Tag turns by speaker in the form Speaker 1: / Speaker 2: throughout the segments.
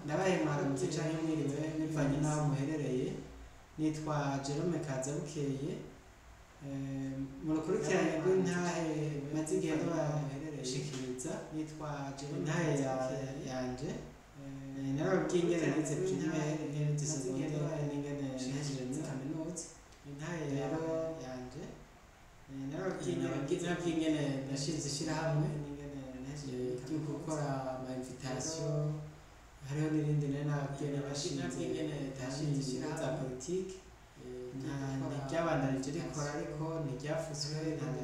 Speaker 1: Ndabaye mwaramutse canke mwiriwe bivanye n'aho muherereye. Nitwa Jerome Kazabukeye. Mu rukurikirane rw'intahe maze igihe ndabashikiriza,
Speaker 2: Nitwa Jerome
Speaker 1: intahe yanje. Narababwiye ingene nize primaire, ingene nize secondaire n'ingene nahejeje muri kaminuza.
Speaker 2: Intahe
Speaker 1: Rero
Speaker 2: yanje.
Speaker 1: Narababwiye ingene nashinze ishirahamwe
Speaker 2: n'ingene nahejeje muri
Speaker 1: ryo
Speaker 2: kaminuza.
Speaker 1: Gukora ama invitation. Hariho n'irindi nari nababwiye nashinze
Speaker 2: Ingene
Speaker 1: nashinze ishirahamwe za politike. Ntiryabandanije rikora, ariko ntiryafutswe, ntaco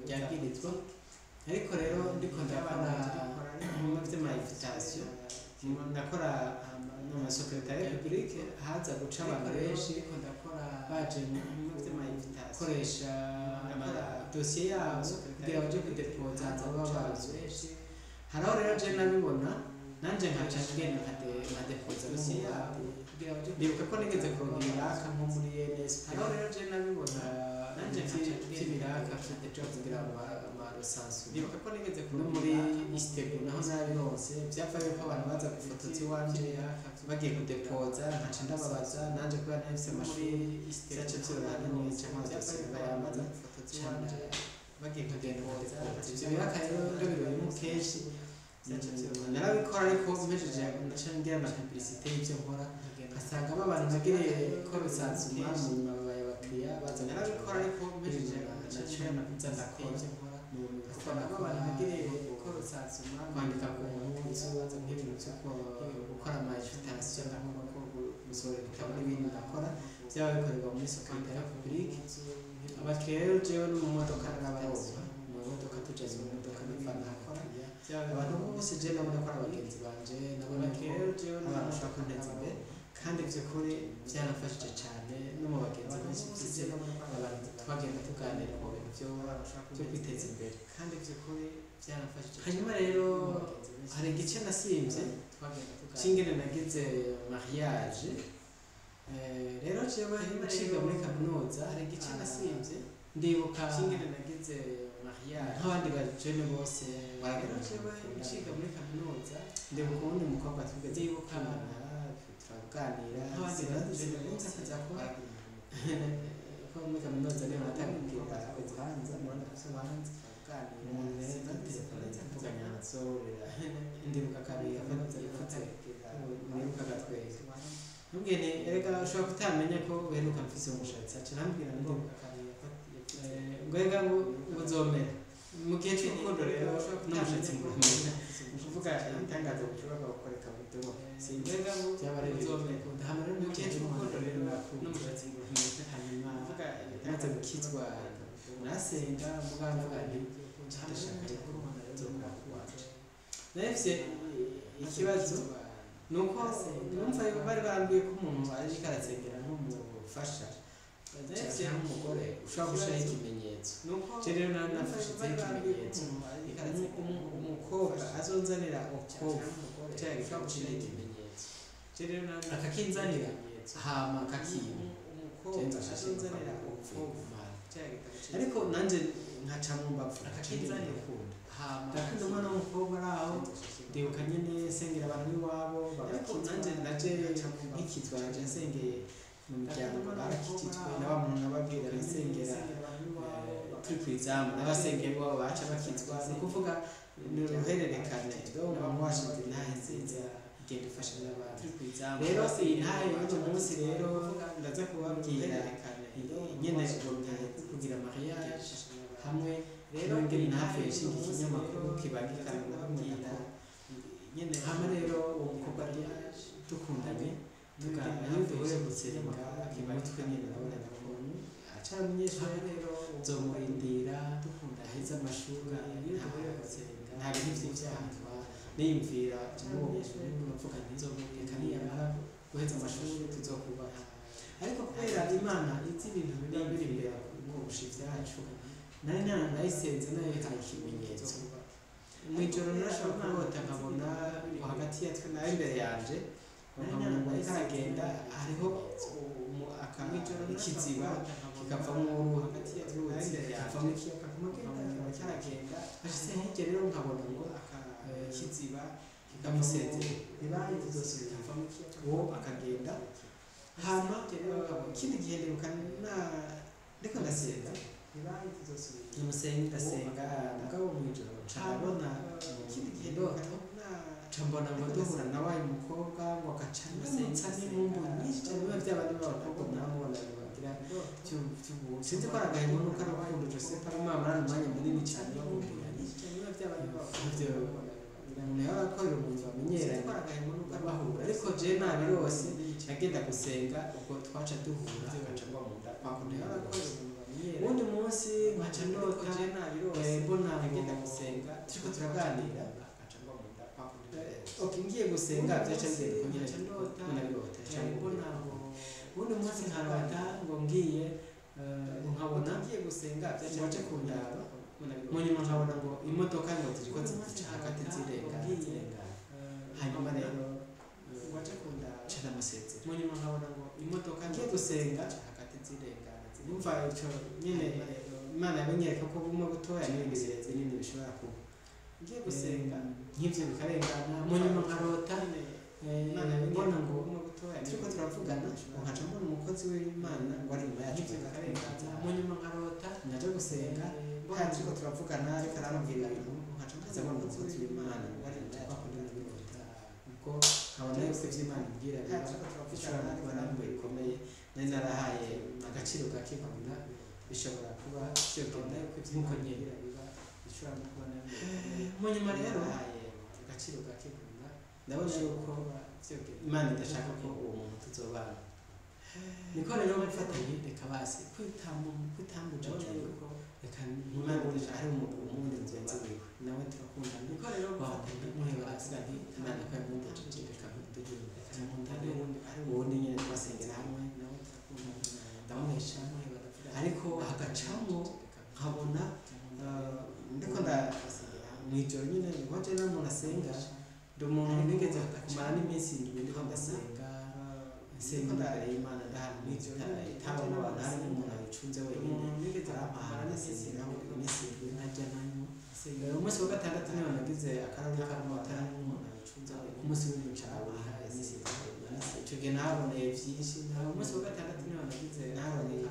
Speaker 1: ryagirizwa. Ariko rero ndiko ndakora mu vy'ama invitation, ndakora mu ma secrétariat public, haza guca abantu benshi baje gukoresha amadosiye yabo kugira baje kudepoza, haza baba bazi. Hariho rero je nabibona nanje nkaca ngenda nkadepoza no mu bandi. Ndibuka ko nigeze kuronka ibiraka nko muri NSP.
Speaker 2: Hariho rero je nabibona
Speaker 1: nanje
Speaker 2: nkaca
Speaker 1: vy'ibiraka vyo kugira ama recensement.
Speaker 2: Ndibuka ko nigeze
Speaker 1: No muri Istego naho narabironse. Vyapfa yuko abantu baza gufotoza iwanje bagiye kudepoza, nkaca ndababaza nanje kubera nari mfise amashuri, vyaca vyoroha nyene, canke amadosiye bayamaza
Speaker 2: bagiye
Speaker 1: nkagenda
Speaker 2: kudepoza.
Speaker 1: kudepoza. Ivyo biraka rero ndabiroyemo kenshi, narabikora, ariko mpejeje ndaca ngira na publicité y'ivyo nkora, ngasanga ba bantu nagiriye ko recensement mu nyuma babaye abakiriya baza.
Speaker 2: Narabikora, ariko mpejeje
Speaker 1: naca nza ndakora mu bikorwa
Speaker 2: ngasanga ba
Speaker 1: nakora
Speaker 2: bantu nagiriye ko recensement
Speaker 1: kwandika ku mpuzu, nk'ibintu vyo gukora ama invitation, nko gusohora ibitabo n'ibindi ndakora, vyaba bikorerwa muri secrétariat public. Abakiriya rero jewe no mu modoka narabaronka, mu modoka tujanye, mu modoka bivana nakora. Abantu bose je nabona ko ari abagenzi banje, nabona ko abantu bashobora kunteza imbere, kandi vy'ukuri vyaramfashije cane. No mu bagenzi benshi mfise, abantu twagenda tuganira mu bintu vyo kwiteza imbere.
Speaker 2: Kandi vy'ukuri vyaramfashije.
Speaker 1: Hanyuma rero hari igice nasimvye c'ingene nagize mariage. Rero jewe nciga muri kaminuza,
Speaker 2: Hari igice nasimvye
Speaker 1: ndibuka
Speaker 2: c'ingene nagize mariage.
Speaker 1: Nk'abandi bajene bose
Speaker 2: Rero jewe nciga muri kaminuza,
Speaker 1: ndibuka uwundi mukobwa twigeze
Speaker 2: ndibuka
Speaker 1: gukundana, turaganira.
Speaker 2: Nk'abandi bajene bose
Speaker 1: Sinzi ko ko muri kaminuza niho natangubwira urubanza, murabona ko urubanza umuntu rero telefone mvuganya nzorera. Ndibuka kabiri yafutse, nibuka gatwega, ntubwiye nti: "Erega ushobora kutamenya ko uheruka mfise umushatsi." Aca arambwira ngo ngo erega ngo uzomera mu gihe c'urukundo rero n'umushatsi ngurumera. Ni ukuvuga ibitangaza bishobora gukoreka budobo, sinzi byaba ari ibintu. Hama rero
Speaker 2: Mu gihe c'urukundo rero
Speaker 1: n'umushatsi
Speaker 2: n'umushatsi ngurumera.
Speaker 1: Hanyuma
Speaker 2: Kuvuga
Speaker 1: maze gukizwa nasenga, mvuga nti: "Ndashaka yuko nzokora kuwanje." Narifise ikibazo, nuko numva yuko bari barambwiye ko umuntu ariko arasengera nk'umufasha cyangwa nk'umugore ushobora gushiraho ikimenyetso.
Speaker 2: Nuko
Speaker 1: Je rero nari nafashizeho ikimenyetso: umukobwa azonzanira okovu, cya gitabo
Speaker 2: gushiraho ikimenyetso,
Speaker 1: akakinzanira hama akakimpa,
Speaker 2: umukobwa azonzanira okovu.
Speaker 1: Ariko nanje nkaca mu mbavu
Speaker 2: Akakinzanira.
Speaker 1: Ndakunda
Speaker 2: Hama
Speaker 1: ndakunda umwana w'umukobwa ari aho. Ndibuka nyene sengera abantu b'iwabo
Speaker 2: Ariko
Speaker 1: bagakizwa.
Speaker 2: nanje
Speaker 1: Naje
Speaker 2: nkaca mu mbavu.
Speaker 1: nkikizwa, naje nsengeye mu miryango barakijijwe, na wa muntu nababwira nasengera turi kw'izamu, n'abasengera iwabo baca bakizwa. Ni ukuvuga ni uruhererekane. Rero umuntu washinze intahe nziza igenda ifasha n'abandi. Rero iyi ntahe y'uno munsi rero ndaza kubabwira nyene kugira mariage, hamwe rero ngene ntavuye nshinga ikinyamakuru kibangikana ndababwira
Speaker 2: Nyene.
Speaker 1: Hama rero uwo mukobwa dukundanye, tuganira, iyo duhuye gusenga mutwe nyene ndabona ko acari umunyeshuri, nzomurindira aheze amashuri. Nta bintu vy'ivyaha niyumvira n'uwo muntu, mvuga nti: "Nzomureka niyamara guheza amashuri tuzokubaka." Ariko kubera Imana izi ibintu biba biri imbere kurusha ivyacu, nari nayisenze, nayihaye ikimenyetso. Mw'ijoro narashobora kurota nkabona ngo hagati ya twe nawe imbere yanje, nkabona ngo ariko aragenda, hariho ikiziba kikavamwo uruzi, kikavamwo ikiyaga, kaguma agenda, hashitse hirya rero nkabona ngo
Speaker 2: Ikiziba.
Speaker 1: Ndamusezera ntibazosubira, uwo akagenda. Hama ikindi gihe ndibuka na ndiko ndasenga, ndamusenga, ndasenga, mugabo mw'ijoro nca ndabona indoto, nca mbona ngo duhura na wa mukobwa, ngo agaca ndamutsa n'impumbu nyinshi cyane, biba by'abandi b'abakobwa muramubona bagira. Sinzi ko ari agahinda nuko ari urukundo. Joseph arimo amarana umwanya munini cyane bagumbiranye, ivyo umuntu yaba akorera umuntu bamenyeranye bahura. Ariko je nabirose, nagenda gusenga, ubwo twaca duhura, agaca ngwa mu nda kwa kundi nabirose. Uwundi munsi nkaca ndota mbona ngo gusenga turiko turaganira. Okay, ngiye gusenga byaca bigenda uko nyene nabirota mbona ngo. Uwundi munsi nkarota ngo ngiye ngo nkabona ngiye gusenga ngo aje kundaba, mu nyuma nkabona ngo imodoka ngo ziriko zica hagati zirengana. Hanyuma rero nca ndamusezera. Mu nyuma nkabona ngo imodoka ngiye gusenga hagati zirengana. Numva ico nyene Imana yamenyereka ko bumwe butoya n'ibindi binini bishobora kuba. Ngiye gusenga nk'ivyo bikarengana. Mu nyuma nkarota mbona ngo turiko turavugana, ngo nkaca mbona umukozi w'Imana ngo ari inyuma yacu bikarengana. Mu nyuma nkarota naje gusenga haya turiko turavugana, ariko arambwira ibintu, nkaca mbona umukozi w'Imana ngo ari inyuma yacu. Ubwo nkabona yuko ivyo Imana imbwira biba bishobora no kuba namwe bikomeye nari narahaye agaciro gake, nkabona bishobora kuba vyogenda nkuko nyene. Mu nyuma rero agaciro gake, nkabona ndabona yuko Imana idashaka ko uwo muntu tuzobana. Niko rero gufatanye, reka basi kwitambuje, reka Imana idashaka hari umundi mugenzi wiwe nawe turakundana. Niko rero gufatanye muheba, aravuga nti Imana ko yankundishije, reka nkundane uwundi nyene twasengera hamwe nawe turakundana, ndamuhesha. Ariko hagacamwo nkabona ndiko nda mw'ijoro nyine niho je n'umuntu asenga, ndi umuntu nigeze kumara n'iminsi 7 ndiko ndasenga, nsenga imbere y'Imana, ndahantu itabona abantu, harimo umuntu ayicunze wenyine, arampa ahantu ndasengeraho iminsi 7 ntarya ntanywa. Umunsi wa gatandatu niho nagize akarori k'amatara, ku munsi w'indwi nca ndawuriha iminsi 7. Ico gihe nahaboneye vyinshi. Umunsi wa gatandatu niho nagize, nahaboneye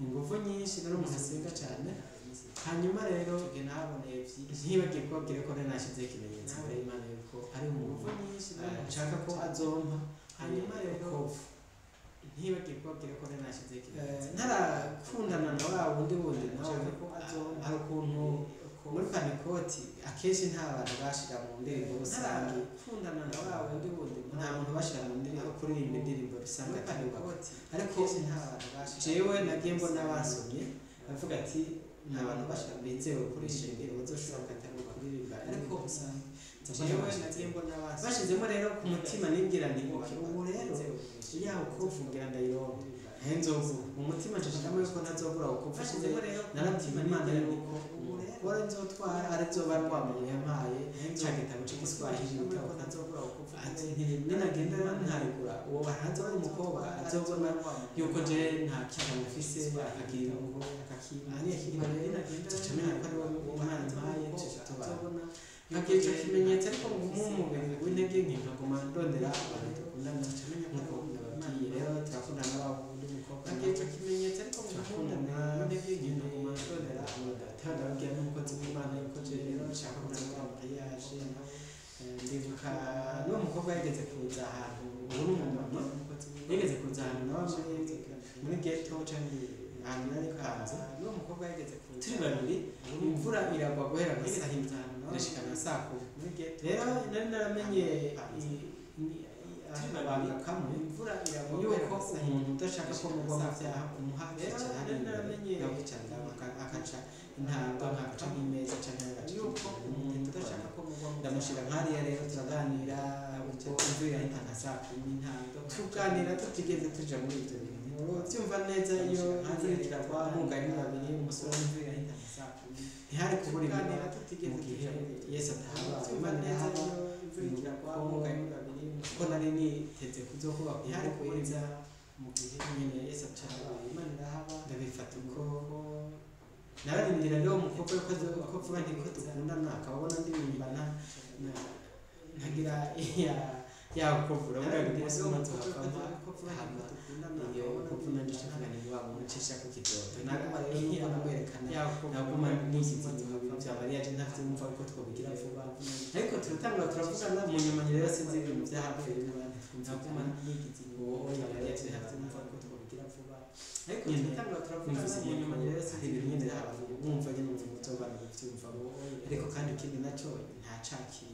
Speaker 1: inguvu nyinshi, nari umuntu asenga cane. Hanyuma rero ntibagiye kubabwira ko nari nashizeho ikimenyetso imbere y'Imana yuko ari umuntu nshaka ko azompa. Hanyuma rero ntibagiye kubabwira ko nari nashizeho ikimenyetso ntarakundana na wa wundi wundi nawe. Hari ukuntu muri Pantekoti akenshi nta bantu bashira mu ndirimbo rusange, ntarakundana na wa wundi wundi, nta muntu bashira mu ndirimbo kuririmba indirimbo rusange atarubaka. Ariko jewe nagiye mbona basomye bavuga ati nta bantu bashira bizewe kuri ishengero bazoshobora kuririmba ariko rusange. Jewe nagiye mbona bashizemo rero ku mutima, nibwira nti okay, ubu rero yaho kuvugira ndayironka nzogura mu mutima, nshashiramo yuko ntazogura uko narabwira Imana yuko umugore nzotwara arizoba ari wa muntu yampaye ca gitabo c'igiswahili. Ati ninagenda ntarigura, uwo azoba ari umukobwa azobona yuko je nta kintu mfise, akagira ngo akakimpa rero nzoca menya ko ari we Imana impaye, nzoca tubana. Nkagira ico kimenyetso, ariko nguma umubiri w'intege nke, nkaguma ndondera abantu dukundana nkuko nababwiye. Rero turakundana wa wundi mukobwa, nkagira ico kimenyetso, ariko turakundana w'intege nke, nkaguma ndondera abantu. Ndababwira n'umukozi w'Imana yuko je rero nshaka kuzakora mariage. Ndibuka n'uwo mukobwa yigeze kuza ahantu, ubu ni umumama, yigeze kuza ahantu nawe muri ghetto canke ahantu nari hanze. N'uwo mukobwa yigeze kuza turi babiri, imvura iragwa guhera nka saa 4 irashika nka saa 10. Rero nari naramenye akabanga kamwe yuko umuntu udashaka ko mugwa mu vyaha umuha kwicara hariya imbere, nawe ukicara ngaho, akaca intambwe nkagaca nk'imeza canke agaca yuko umuntu udashaka ko mugwa mu, ndamushira nk'hariya. Rero turaganira, ubwo imvura irahita nka saa 10, tuganira tutigeze tuja muri ivyo bintu. Uvyumva neza, iyo imvura iragwa mugaye muri babiri, umusore, imvura irahita nka saa 10, ntihari kubura ibiba mu gihe Yesu atahaba, Imana irahaba. Kuko nari niteze kuzokubaka ntihari kubura mu gihe nyene Yesu atahaba, Imana irahaba. Ndabifata uko, nararindira rero umukobwa yuko ko vuba nti ko dukundana, akabona ndirimbana ntagira. kugira yakovura buriya umunsi umwe nzohavamo. Hama iyo kovu nanje ndavuga nti wa muntu ncisha ku kidodo, naguma rero nuko namwerekana, naguma nigize inyuma ibintu vya mariage, ntavyumva ko twobigira vuba, ariko turatangura turavugana. Mu nyuma rero sinzi ibintu vyahavuye biba, ntitwumvikana. Uwo oya mariage ntavyumva ko twobigira vuba, ariko turatangura turavugana. Mu nyuma rero sinzi ibintu nyene vyahavuye, wumva nyene umuntu muzobana uvyumvamo. Ariko kandi ikindi naco, nta caki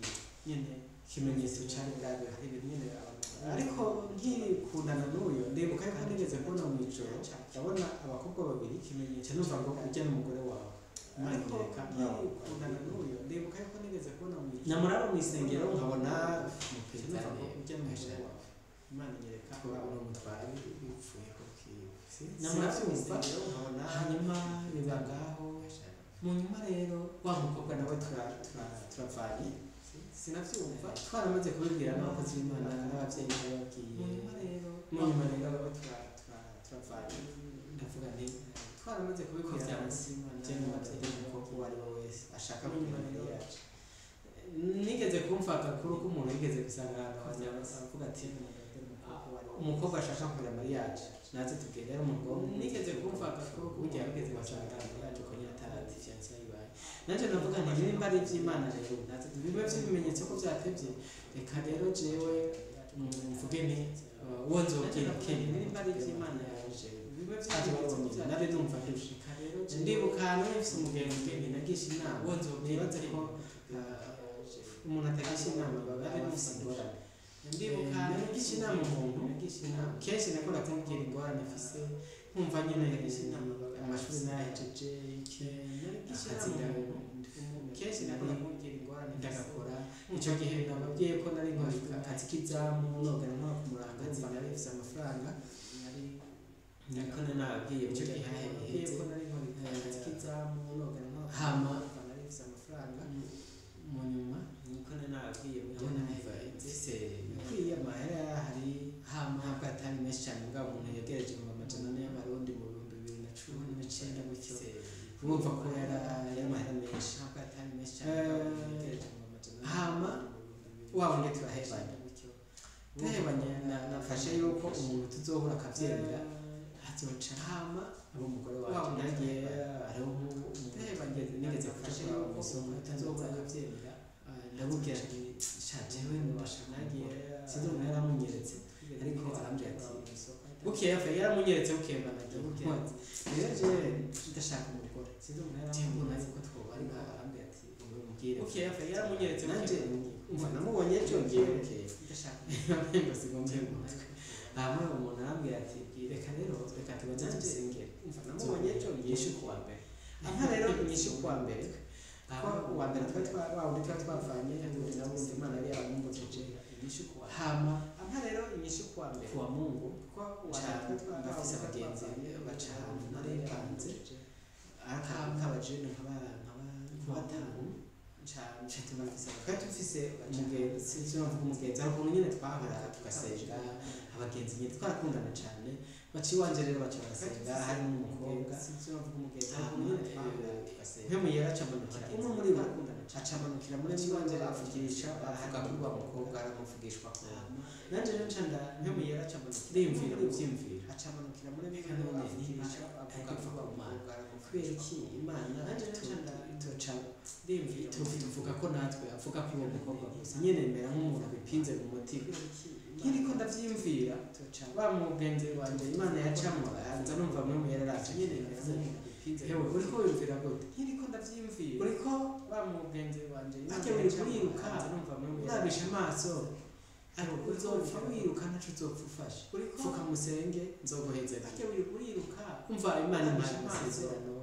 Speaker 1: nyene ikimenyetso cari bwabe, hari ibintu nyene abantu. Ariko nkikundana n'uyo, ndibuka yuko nigeze kubona mw'ijoro, ndabona abakobwa babiri, ikimenyetso numva ngo ujya n'umugore wawe. Imana inyereka. Nkikundana n'uyo, ndibuka yuko nigeze kubona mw'ijoro, namuraba mw'isengero nkabona
Speaker 2: Numva ngo
Speaker 1: ujya n'umugore wawe. Imana inyereka
Speaker 2: uno mutwara bipfuye ko
Speaker 1: Namurabyumva, nkabona. Hanyuma biba ngaho. Mu nyuma rero wa mukobwa nawe turavanye, sinavyumva, twaramaze kubibwira n'abakozi b'Imana n'abavyeyi bababwiye. Mu nyuma rero turavanye, ndavuga nti twaramaze kubibwira
Speaker 2: vyanse,
Speaker 1: je n'abavyeyi, umukobwa uwo ari we wese ashaka kugira mariage. Nigeze kumva agakuru k'umuntu yigeze gusanga ahantu avuga ati umukobwa ashaka kugira mariage naze tugende. Yari umukobwa, nigeze kumva agakuru burya yigeze gusanga mariage uko nyine atarati fiancé yibaye. Nanje ndavuga nti nimba ari ivy'Imana rero, naze bibe vy'ibimenyetso ko vyatevye, reka rero jewe mvuge nti uwo nzobwira kene nimba ari ivy'Imana yaje bibe vy'ibimenyetso. Nari numva ndushe. Ndibuka ahantu nari mfise umugenzi nagisha inama, uwo nzobwira ko umuntu atagisha inama baba bafise ingorane. Ndibuka nagisha inama umuntu kenshi, nakunda kumubwira ingorane mfise, nkumva nyine amashuri nayahejeje, iki, akazi kenshi nakunda kumubwira ingorane ndagakora. Ico gihe nababwiye ko nari nkora akazi k'izamu, nogera nkora ku murango, nkumva nari mfise amafaranga. Niko nababwiye ico gihe haheze ko nari nkora akazi k'izamu, nogera nkora. Hama nari mfise amafaranga. Mu nyuma niko nababwiye ndabona mfise bikwiye, amahera yarahari. Hama ntabwo atari menshi cyane, mugabo umuntu yegereje mu 400 y'amarundi mu 2019 gutyo, urumva ko yari amahera menshi, ntabwo atari menshi cyane. Hama wa wundi turahebanye, turahebanye. Nafashe yuko umuntu tuzohura akavyemera azoca hama abo umugore wacu. Nagiye hariho nk'umuntu nigeze gufasha yuko umuntu tuzohura akavyemera, ndamubwira nti sha jewe ndashaka. Nagiye, sinzi umuntu yaramunyeretse, ariko arambwira ati bukeye yapfa yaramunyeretse, bukeye banagiye kumubaza, rero jewe ndashaka umugore, sinzi umuntu yaramunyeretse yuko twoba, ariko arambwira ati umubwire. Bukeye yapfa yaramunyeretse, nanje umva namubonye ejo, ngiye bukeye ndashaka ngo sigombe mu mutwe. Hama umuntu arambwira ati reka rero, reka tubanze tubisengere. Umva namubonye ejo, inyishu kuwa mbere. Aha rero inyishu kuwa mbere, ko uwa mbere twari wa wundi twari twavanye nabundi, Imana yari yaramumbujije inyishu kuwa. Hama aha rero inyishu kuwa mbere, kuwa Mungu ko uwa mbere twari ndafise abagenzi baca ahantu nari mpanze nk'abajene nk'aba batanu, twari dufise umugenzi, sinzi navuga umugenzi, hari ukuntu nyine twahora tugasenga, abagenzi nyine twarakundana cane, baca iwanje rero baca barasenga, harimo umukobwa, sinzi navuga umugenzi, hari ukuntu nyine twahora tugasenga. Mpemu yera acamanukira umwe muri bo, acamanukira muri iwanje, avugisha, avuga kuri wa mukobwa, aramuvugishwa ko nanje rero nca mpemu yera acamanukira ndiyumvira mu vyiyumviro, acamanukira muri reka none avugisha, avuga kuri wa mukobwa, kubera iki Imana nanje rero nca toca ndiyumvira tuvuga ko natwe avuga kuri uwo mukobwa gusa nyene, mera nk'umuntu abipinze mu mutima. Nkiriko ndavyiyumvira, wa mugenzi wanje Imana yacamwo, nza numva mpemu yera araje nyene, mera nk'umuntu abipinze. Hewe uriko wiyumvira gute? Nkiriko ndavyiyumvira, uriko wa mugenzi wanje Imana uriruka, urabisha amaso, ariko uzopfa wiruka, ntaco uzopfa ufashe. Pfuka musenge, nzoguhezera. Uriruka, umva Imana impaye amasezerano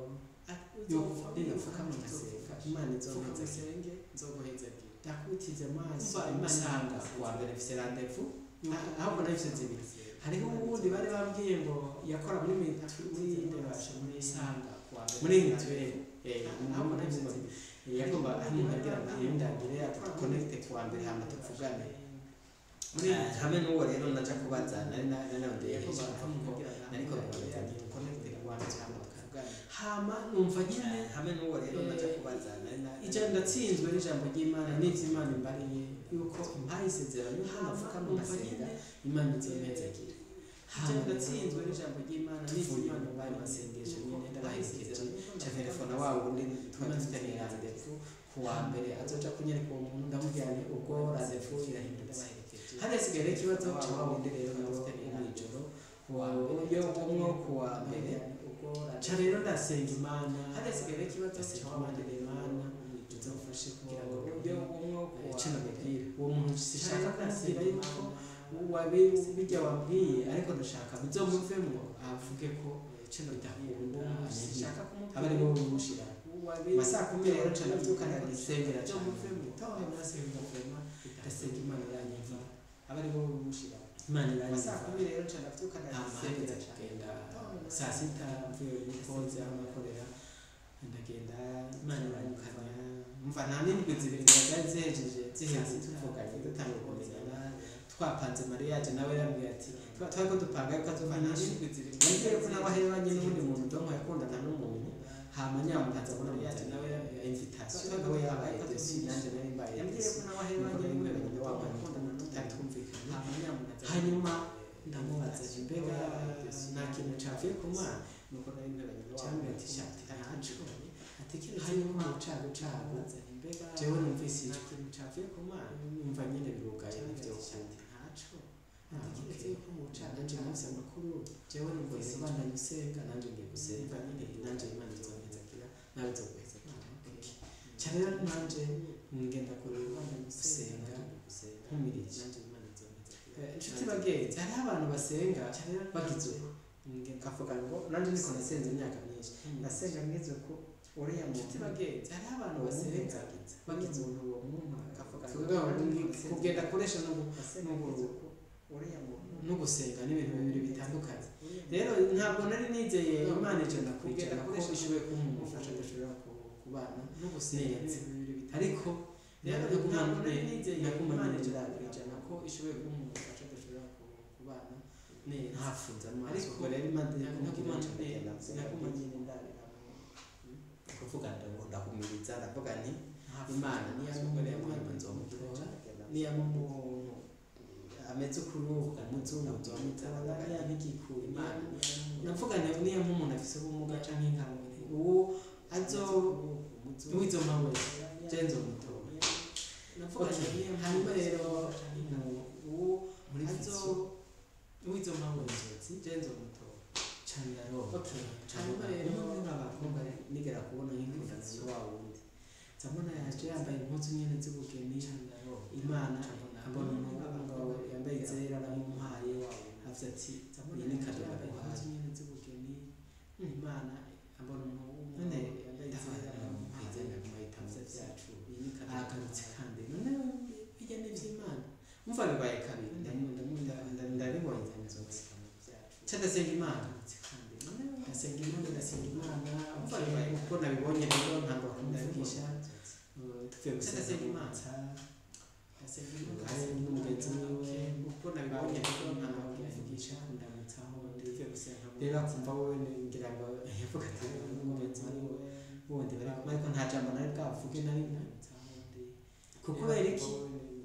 Speaker 1: yuko ninapfukama ngasenga Imana izompezera, nzoguhezera. Ndakutize amaso, usanga kuwa mbere mfise rendez-vous, ahubwo nari mfise zibiri. Hariho uwundi bari bambwiye ngo yakora muri muri sanga muri mituweli, ahubwo nari mfise zibiri. Yagomba umuntu agira ngo ndangire connect kuwa mbere, hama tuvugane hamwe n'uwo. Rero naja kubaza, nari narondeye kuko nariko ndabaza connect kuwa mbere hama tukavugana. Hama numva nyine
Speaker 2: hamwe n'uwo rero naja kubaza, nari
Speaker 1: ijambo ndatsinzwe n'ijambo ry'Imana n'ivy'Imana imbariye yuko impaye Namuhaye isezerano yuko nafukama ngasenga Imana izompezagira. Hama
Speaker 2: Natsinzwe n'ijambo ry'Imana.
Speaker 1: Tuvuye mu bayo masengesho nyene, ndabaherekeje, nca telefona wa wundi twari dufitaniye rendez-vous ku wa mbere azoja kunyereka uwo muntu. Ndamubwira nti ubwo rendez-vous irahindutse. Hari hasigaye rero ikibazo ca wa wundi rero nawe mw'ijoro kuwa yo umwe ku wa mbere. Ca rero ndasenga Imana,
Speaker 2: Hari hasigaye rero ikibazo
Speaker 1: ndasenga
Speaker 2: ca wa
Speaker 1: Imana,
Speaker 2: wundi rero
Speaker 1: Imana izomfashe kugira ngo
Speaker 2: yo umwe ku wa
Speaker 1: ico
Speaker 2: mbere.
Speaker 1: namubwira uwo muntu, sishaka kumubwira yuko wabi bijya wabwiye, ariko ndashaka bizomuvemwo avuge ko bidakunda,
Speaker 2: Sishaka kumubwira
Speaker 1: abe ari bo bimushira. Masaa 10 rero nca ndavyuka, ndasengera cane gitondo, ndasenga vraiment, ndasenga Imana iranyumva.
Speaker 2: Abe ari bo bimushira.
Speaker 1: Imana iranyumva.
Speaker 2: Masaa 10 rero nca ndavyuka,
Speaker 1: Hama
Speaker 2: ndasengera
Speaker 1: hageze
Speaker 2: cane.
Speaker 1: kugenda saa 6, mvuye muri pause aho nakorera, ndagenda, Imana iranyukanya. Mva nta n'indwi 2 ngo zari zihejeje ziheze tuvuganye, dutanguye kumenyana, twapanze mariage. Nawe yambwiye ati twariko dupanga yuko azova n'indwi 2. Yambwiye ko nawe ahebanye n'uwundi muntu, donc yakundana n'umuntu, hama nyamuntu aza kubona mariage nawe invitation, nawe yabaye déçu, nanje nari mbaye
Speaker 2: Yambwiye
Speaker 1: déçu.
Speaker 2: ko nawe
Speaker 1: Nuko
Speaker 2: ahebanye
Speaker 1: nari
Speaker 2: n'uwundi
Speaker 1: mperanye
Speaker 2: muntu,
Speaker 1: wa muntu
Speaker 2: yakundana
Speaker 1: tutari twumvikanye.
Speaker 2: Hama nyamuntu aza
Speaker 1: Hanyuma ndamubaza nti mbega nta kintu cavuye ku Mana?
Speaker 2: Nuko nari mperanye wa
Speaker 1: Cambwira ati shati ntaco, ati keretse yuko mu cago cago
Speaker 2: mbega
Speaker 1: jewe numvise
Speaker 2: nta
Speaker 1: ijwi
Speaker 2: kintu cavuye ku Mana.
Speaker 1: Numva nyene birugaye
Speaker 2: Cambwira ati
Speaker 1: ntivyokunda.
Speaker 2: shati ntaco,
Speaker 1: Ah,
Speaker 2: ati keretse
Speaker 1: okay.
Speaker 2: yuko mu cago
Speaker 1: Nanje numvise amakuru.
Speaker 2: Jewe numvise
Speaker 1: Ubwo bandanye usenga, nanje ngiye gusenga,
Speaker 2: Numva nyene
Speaker 1: nanje Imana izompezagira, nawe izoguhezagira.
Speaker 2: Okay.
Speaker 1: Ca rero nanje ngenda gusenga nkumirije. Inshuti bagenzi, hariho abantu basenga bagize uko, kavuga ngo nanje niko nasenze imyaka myinshi,
Speaker 2: Nasenga ngize uko uriya muntu
Speaker 1: Inshuti bagenzi, hariho abantu basenga bagize
Speaker 2: umuntu uwo muntu akavuga ngo
Speaker 1: Kuvuga ngo kugenda kuresha no
Speaker 2: nasenga ngize uko uriya muntu
Speaker 1: no gusenga ni ibintu bibiri bitandukanye. Rero ntabwo nari nizeye Imana 100% ko ishoboye kumpa umufasha adashobora kubana
Speaker 2: no gusenga
Speaker 1: neza.
Speaker 2: ni ibintu bibiri bitandukanye.
Speaker 1: Ariko
Speaker 2: Rero
Speaker 1: naguma
Speaker 2: ntabwo nari nizeye
Speaker 1: naguma
Speaker 2: Imana
Speaker 1: 100%
Speaker 2: ko ishoboye kumpa umufasha adashobora kubana neza.
Speaker 1: Ntafunze amaso.
Speaker 2: Ariko
Speaker 1: Ubwo rero Imana
Speaker 2: naguma
Speaker 1: kumubwira
Speaker 2: naguma nyine ndarira
Speaker 1: kuvuga ndahumiriza, ndavuga nti Imana niyampa umuntu nzomutora, niyampa umuntu ameze ukuntu umuzungu nzomutora, niyampa igikuru
Speaker 2: Imana
Speaker 1: navuga nti niyampa umuntu afise ubumuga canke inkamuntu uwo azo wizompa wese je nzomutora.
Speaker 2: Navuga
Speaker 1: Okay.
Speaker 2: nti niyampa
Speaker 1: Hanyuma rero
Speaker 2: uwo
Speaker 1: muri
Speaker 2: azo
Speaker 1: vision
Speaker 2: wizompa wese je nzomutora.
Speaker 1: Cane ndarota.
Speaker 2: Okay.
Speaker 1: Hanyuma
Speaker 2: Hanyuma
Speaker 1: rero
Speaker 2: rero
Speaker 1: umwe abakobwa nigera kubona nk'ikundana na wa wundi, nzabona yaje yambaye impuzu nyene z'ubugeni. Imana abona umugabo yambaye izera, aramuhaye, avuze ati iyi ni cadeau ndaguhaye.
Speaker 2: Nyene z'ubugeni, Imana abona umuntu
Speaker 1: None
Speaker 2: yambaye izera, aramuhaye,
Speaker 1: ndamuhita
Speaker 2: byacu iyi ni cadeau.
Speaker 1: Aragarutse kandi none bijya n'ivy'Imana, umva bibaye kabiri, ndabibonye inzozi. Ca ndasenga Imana, ndasenga Imana, ndasenga Imana. Umva bibaye uko nabibonye rero ntabwo kumuvugisha. Tuvuye gusenga
Speaker 2: Ndasenga Imana.
Speaker 1: Imana hari n'umugenzi wiwe
Speaker 2: Uko nabibonye rero
Speaker 1: ntabwo
Speaker 2: ntabwo
Speaker 1: kumuvugisha kundamutsaho ndi
Speaker 2: tuvuye gusenga
Speaker 1: rero akumva wowe ngira ngo yavuga ati n'umugenzi wiwe wundi bari kumwe, ariko nta jambo nari bwavuge na rimwe. Kubera iki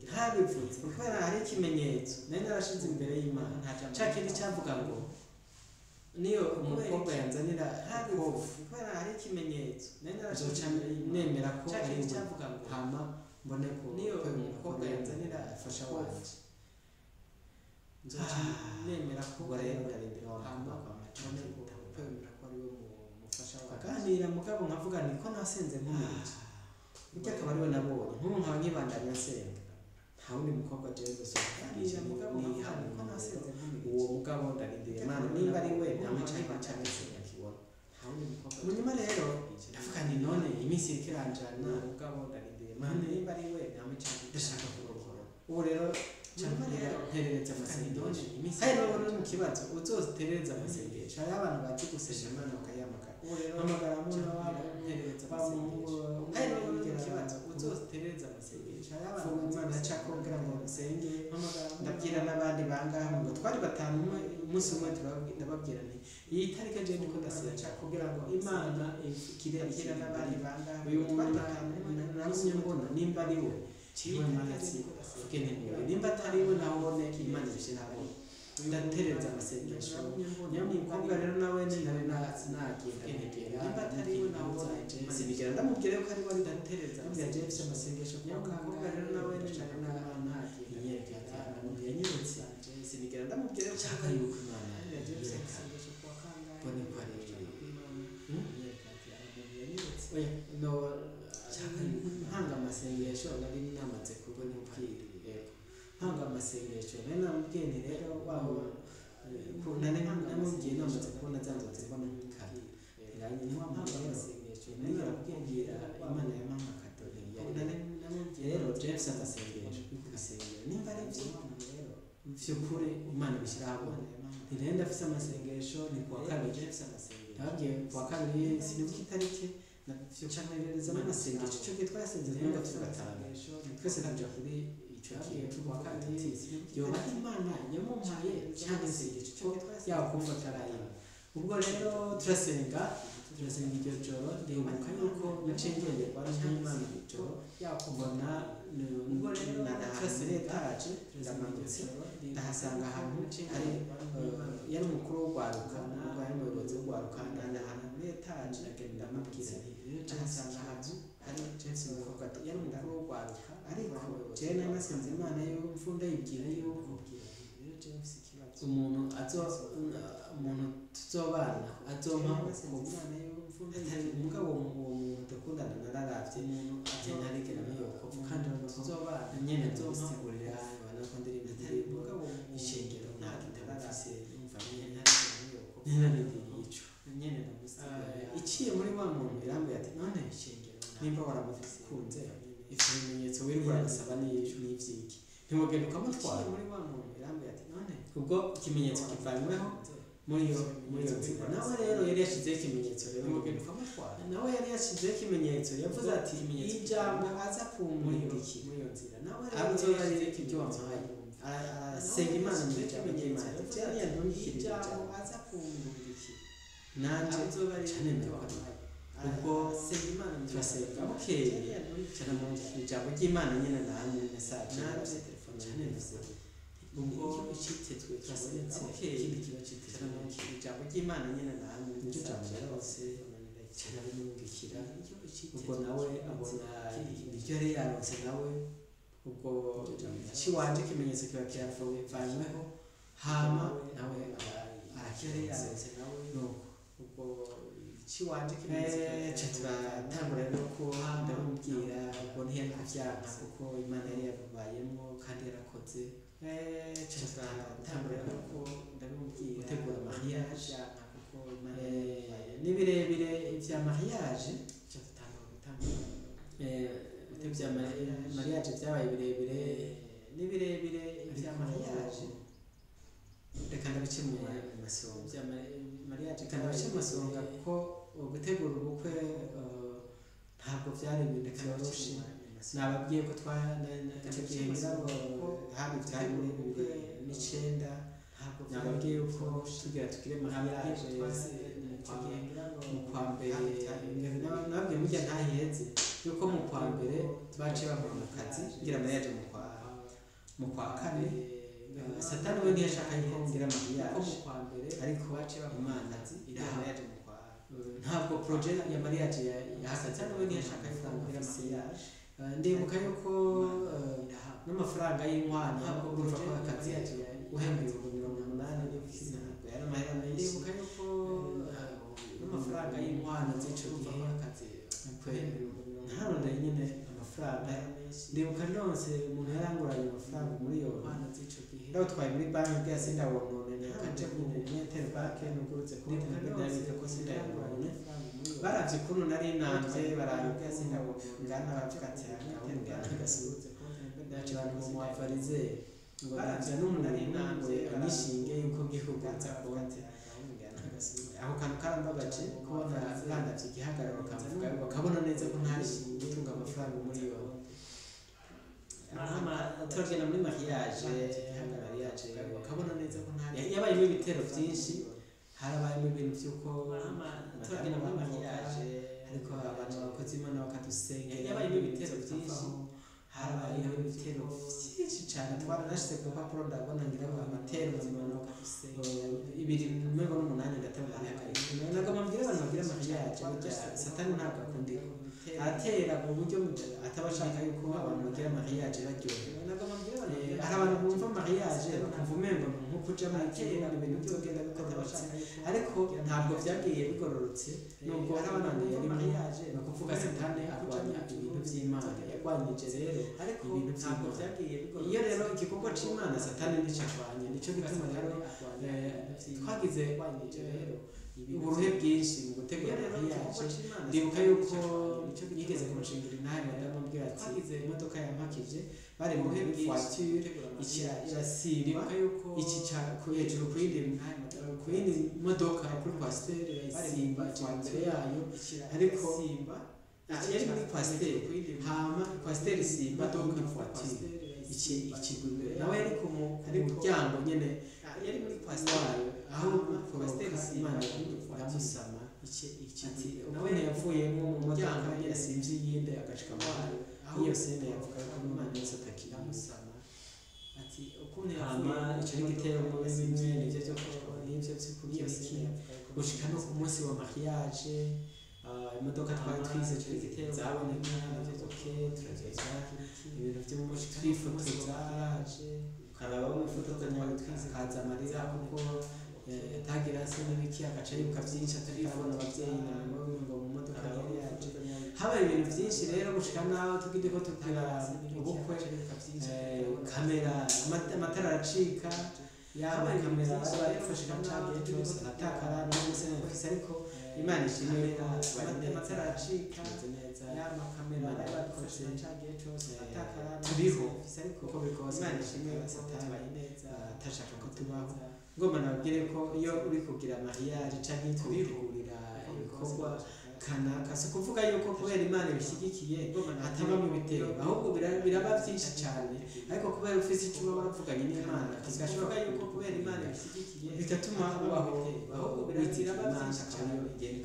Speaker 1: ntabivuze? Kubera hari ikimenyetso nari narashize imbere y'Imana, ca kindi cyavuga ngo niyo umukobwa yanzanira kofu
Speaker 2: Kubera hari ikimenyetso nari narashize
Speaker 1: nzoca
Speaker 2: imbere y'Imana
Speaker 1: nemera ko
Speaker 2: ca
Speaker 1: ari
Speaker 2: kindi
Speaker 1: we,
Speaker 2: cyavuga ngo
Speaker 1: hama mbone ko
Speaker 2: niyo
Speaker 1: ko
Speaker 2: umukobwa yanzanira
Speaker 1: umufasha
Speaker 2: kofu
Speaker 1: wanje
Speaker 2: nzoca nemera ko
Speaker 1: Ubwo rero ndarindira wa
Speaker 2: hama
Speaker 1: mukobwa kwa maca
Speaker 2: mbone ko kwemera ko ari we mufasha wanje.
Speaker 1: Tukaganira, mugabo nkavuga nti ko nasenze nkumirije burya akaba ariwe nabonye, nk'ubu nkaba nkibandanya nsenga, nta wundi mukobwa jewe nzosohoka.
Speaker 2: Mugabo
Speaker 1: niha
Speaker 2: nkavuga nti ko nasenze nkumirije
Speaker 1: uwo mugabo, ndarindiriye Imana nimba ari we namwe canke sinakibona. Munyuma rero ndavuga nti none iminsi iriko iranjana,
Speaker 2: Mugabo ndarindiriye Imana nimba ari we namwe canke
Speaker 1: ndashaka kurongora. Ubu rero
Speaker 2: Munyuma rero
Speaker 1: nterereza amasengesho. Hari n'ubu no mu kibazo uzoterereza amasengesho, hariho abantu bazi gusenga Imana bakayihamagara.
Speaker 2: Ubu rero
Speaker 1: Hamagara muna wabo
Speaker 2: nterereza
Speaker 1: wa muhungu
Speaker 2: amasengesho. Hari n'ubu no mu kibazo uzoterereza amasengesho, hariho abantu
Speaker 1: Vuga
Speaker 2: bazi
Speaker 1: Imana
Speaker 2: gusenga
Speaker 1: acako kugira ngo musenge.
Speaker 2: Hamagara
Speaker 1: Ndabwira n'abandi bangaha ngo twari batanu, umwe umunsi umwe ndababwira nti iyi tariki je ndiko ndasenga
Speaker 2: kugira ngo
Speaker 1: Imana ikire
Speaker 2: ndabwira
Speaker 1: ikintu
Speaker 2: n'abandi bangaha
Speaker 1: uyu
Speaker 2: ngo twari
Speaker 1: muntu
Speaker 2: batanu
Speaker 1: nagumye mbona nimba ari we. Jewe mazi mvuge nti ntuye nimba atari we nahone Imana ibishyira ahabona. Ndatereza amasengesho. Nyamukobwa rero nawe nari nagenda ntegera
Speaker 2: Nimba atari we nahone
Speaker 1: sinigera ndamubwira yuko ari we. Ndatereza
Speaker 2: Ndamubwira
Speaker 1: James amasengesho.
Speaker 2: Nyamukobwa rero nawe
Speaker 1: ndashaka
Speaker 2: nagenda
Speaker 1: inyereka ati umuntu yanyeretse,
Speaker 2: sinigera ndamubwira yuko
Speaker 1: nshaka yuko Imana
Speaker 2: Ndamubwira James
Speaker 1: yereka
Speaker 2: amasengesho kuwa kangahe.
Speaker 1: mbone ko ari
Speaker 2: Ndashaka ko Imana inyereka ati umuntu yanyeretse.
Speaker 1: Oya, no nshaka mpanga amasengesho nari namaze kubona ubwira. Yego, mpanga amasengesho nari namubwiye nti rero waho nari namubwiye namaze kubona za nzozi mbona nk'ikara iranye ni wa muntu rero nari narakubwira Imana yampaye akado yari rero James amasengesho kubisengera nimba ari byo vy'ukuri Imana ibishyira ahabona. Nti rero ndafise amasengesho ni kuwa kabiri, ndababwiye kuwa kabiri, sinibuka itariki, ncanererezamo amasengesho. Ico gihe twasenze rero turi batanu twese tuja kuri ico kintu kuwa kabiri, yoba ari Imana yamumpaye canke se ko yakumva atarayima. Ubwo rero turasenga iryo joro. Ndibuka yuko naciye ngenderwa n'Imana ijoro, mbona
Speaker 2: Ubwo rero
Speaker 1: turasenga etaje, ndamanutse ndahasanga ahantu hari yari umukuru w'urwaruka, ubwo yari umuyobozi w'urwaruka. Ndahana ahantu muri etaje, ndagenda ndamubwira nti rero ndahasanga ahantu hari James umukobwa yari umukuru w'urwaruka, ariko jewe nari nasenze Imana y'urupfu ndayibwira yuko umuntu azo umuntu tuzobana azompa ukupfa atari umugabo. Uwo muntu dukundana nararavye ati ntarigera muyokopfa kandi tuzobana nyene nzomusigurira ubona ko ndirimba indirimbo ishengero nta gitabo mfise, numva nyene ntarigera muyokopfa ntararindiriye ico
Speaker 2: Nyene ndamusigurira.
Speaker 1: Iciye muri wa muntu irambwira ati none
Speaker 2: Ishengero
Speaker 1: nimba waramukunze, ivyo bimenyetso wirirwa urasaba n'ivyiki? Ntiwogenda ukamutwara.
Speaker 2: Iciye muri wa muntu irambwira ati none
Speaker 1: Ubwo ikimenyetso kivanyweho muri iyo nzira. Nawe rero yari yashizeho ikimenyetso rero
Speaker 2: ntiwogenda ukamutwara.
Speaker 1: Nawe yari yashizeho ikimenyetso, yavuze ati ijambo aza kumurindikira
Speaker 2: muri iyo nzira nawe
Speaker 1: azoba ari ibyo wampaye. Arasenga Imana mu ijambo ry'Imana byari yantungikira
Speaker 2: ijambo
Speaker 1: ijambo
Speaker 2: aza kumurindikira
Speaker 1: nanje
Speaker 2: azoba ari
Speaker 1: cane
Speaker 2: ibyo
Speaker 1: mbere
Speaker 2: wampaye.
Speaker 1: Ubwo
Speaker 2: Arasenga Imana mu
Speaker 1: turasenga bukeye cyane mu ijambo ry'Imana nyine namwe message
Speaker 2: Nanje
Speaker 1: telefone
Speaker 2: cane
Speaker 1: mvuze. Ubwo
Speaker 2: icitezwe
Speaker 1: turasenga
Speaker 2: bukeye
Speaker 1: ikindi kiba citezwe
Speaker 2: cyane mu ijambo ry'Imana nyine namwe
Speaker 1: niryo jambo yarose cyane arimungikira. Ubwo nawe abona iryo yari yaronse nawe. Ubwo ciwanje ikimenyetso kiba kiravanyweho, hama nawe aba arakironse
Speaker 2: nawe.
Speaker 1: Nuko
Speaker 2: Ubwo ciwanje ikimenyetso
Speaker 1: ca turatangura rero ko ndamubwira. Ubwo ntiyari kuvyanka kuko Imana yari yabibayemwo kandi yarakoze. Ca turatangura rero
Speaker 2: ko ndamubwira
Speaker 1: gutegura mariage.
Speaker 2: Kuko Imana
Speaker 1: Ni birebire ivya mariage.
Speaker 2: Ca tutangura gutangura
Speaker 1: Ivya mariage vyabaye birebire.
Speaker 2: Ni birebire ivya
Speaker 1: Ariko
Speaker 2: mariage.
Speaker 1: Reka ndabice mu masonga.
Speaker 2: Ivya mariage
Speaker 1: Reka ndabice mu masonga kuko gutegura ubukwe ntabwo vyari ibintu vyoroshe. Nababwiye ko twa icyo gihe ngira ngo haba ivyari muri 2009. Nababwiye yuko tugira tugire mariage mu kwa mbere. Nababwiye murya ntaheze yuko mu kwa mbere baciye bampa mu kazi ngira mariage mu kwa kane. Satani we ntiyashaka yuko ngira mariage, ariko Imana iraha. Ntabwo projet ya mariage yahagaze.
Speaker 2: Satani we ntiyashaka yuko ngira mariage.
Speaker 1: Ndibuka yuko n'amafaranga y'inkwano,
Speaker 2: Ntabwo
Speaker 1: urumva ko
Speaker 2: projet
Speaker 1: akazi
Speaker 2: mariage
Speaker 1: uhembwa 80,000 ntabwo yari amahera menshi.
Speaker 2: Ndibuka yuko
Speaker 1: N'amafaranga y'inkwano z'ico
Speaker 2: urumva
Speaker 1: gihe
Speaker 2: ko akazi
Speaker 1: ntarondeye nyine amafaranga. Ndibuka ndonse umuntu yaranguranye amafaranga miliyoni, ndawutwaye muri banki bwa sindawonone, nkaje ku Interbank nugurutse konti ndabika ko sindayonone. Baravye ukuntu nari namvye, barabwa sindawongana, baravuga ati ngana gasuhuze ndaje abantu mu muavarize ngo baravye n'umuntu ngo anyishinge yuko ngiye kuguruza konti. Ako kantu karambabaje kubona bandavye igihagararo bakavuga, bakabona neza ko ntari gutunga amafaranga miliyoni. Turagenda muri mariage. Mariage
Speaker 2: bakabona neza ko ntari
Speaker 1: yabayemo ibitero vyinshi, harabayemo ibintu vy'uko
Speaker 2: turagenda muri mariage
Speaker 1: ariko abantu bakoze Imana bakadusengera
Speaker 2: yabayemo ibitero vyinshi.
Speaker 1: Harabayeho ibitero vyinshi cane, twaranashize ku rupapuro, ndabona ngira ngo ibitero 28, ndateba ndabihagarika. Nagomba mbwire abantu bagira mariage, burya Satani ntabwo akunda iko aratera mu buryo ataba ashaka yuko abantu bagira mariage baryohewe. Hari abantu bumva mariage bakumva umengo ni nko kuja mu kera, ibintu bizogenda bigororotse, ariko ntabwo vyagiye bigororotse nubwo Imana yari mariage. Ni ukuvuga Satani arwanya ibintu vy'Imana, yarwanyije rero ibintu vy'Imana. Iyo rero igikorwa c'Imana Satani nico arwanya, nico gituma rero twagize uburuhe bwinshi mu gutegura mariage. Ndibuka yuko yigeze kunshingira intahe madamu, ambwira ati imodoka yampakije bari muri voiture irasimba iki hejuru ku yindi modoka kuri coaster, irasimba ica imbere yayo, ariko yari muri coaster, hama coaster isimba iyindi voiture iki ikigwa imbere. Nawe yari ku muryango nyene yari muri coaster wayo aho gukoroka, Imana iramusama ati nawe yavuyemo mu modoka yasimvye iyindi agashika wayo. Iyo scène yavuga ko Imana yose atakiramusama ati ukuntu. Hama ico ni igitero muri bimwe nivyo vyo nivyo vy'ukuri iki gushika no ku munsi wa mariage, imodoka twari twize zaboneka, okay, turageza ibintu vyo twifotoza, ukaraba mwifotozanya kaza amarira kuko tagira se n'ibiki, agaca yibuka vyinshi atarabona abavyeyi na mama ngo mu modoka yari yaje. Habaye ibintu vyinshi rero gushika naho tugide ko tugira ubukwe, kamera amatara aracika, yaba kamera badufashe cagihe cose aratakara n'umunsi mfise, ariko Imana ishimwe ko bari neza, amatara aracika, tumeze neza, yaba kamera badufashe cagihe cose aratakara, turiho uko biri kose. Imana ishimwe ko Satani atashaka ko tubaho. Ngomba nababwire ko iyo uri kugira mariage canke kubitegurira ibikorwa kanaka, si ukuvuga yuko kubera Imana ibishyigikiye hatabamo ibitero, ahubwo biraba byinshi cyane, ariko kubera ufise icyo uba waravuganye n'Imana kigashobora yuko kubera Imana ibishyigikiye bigatuma ubaho ahubwo biraba byinshi cyane,